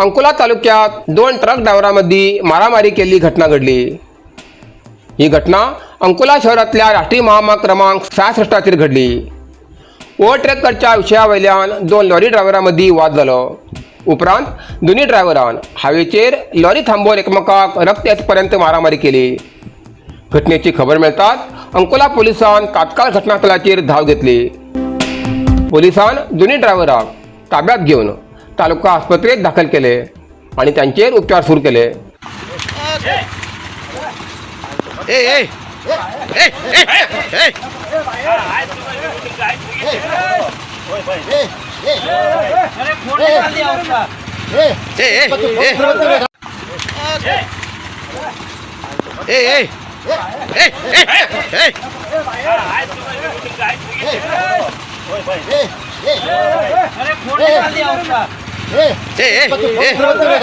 अंकोला तालुक्यात दोन ट्रक ड्रायव्हरांमध्ये मारामारी केल्ली घटना घडली. ही घटना अंकोला शहरातल्या राष्ट्रीय महामार्ग क्रमांक 66चाचेर घडली. ओव्हरटेकरच्या विशया वयल्यान दोन लॉरी ड्रायव्हरांमदीं वाद जालो. उपरांत दोनूय ड्रायव्हरान हायवेचेर लॉरी थांबोवन एकमेकाक रक्त येतपर्यंत मारामारी केली. घटनेची खबर मेळटाच अंकोला पोलिसान तात्काळ घटनास्थळाचेर धांव घेतली. पोलिसान दोनूय ड्रायव्हराक ताब्यात घेवन तालुका आस्पत्रेत दाखल केले आणि त्यांचेर उपचार सुरू केले. ए ए ए ए ए ए ए ए ए ए ए ए.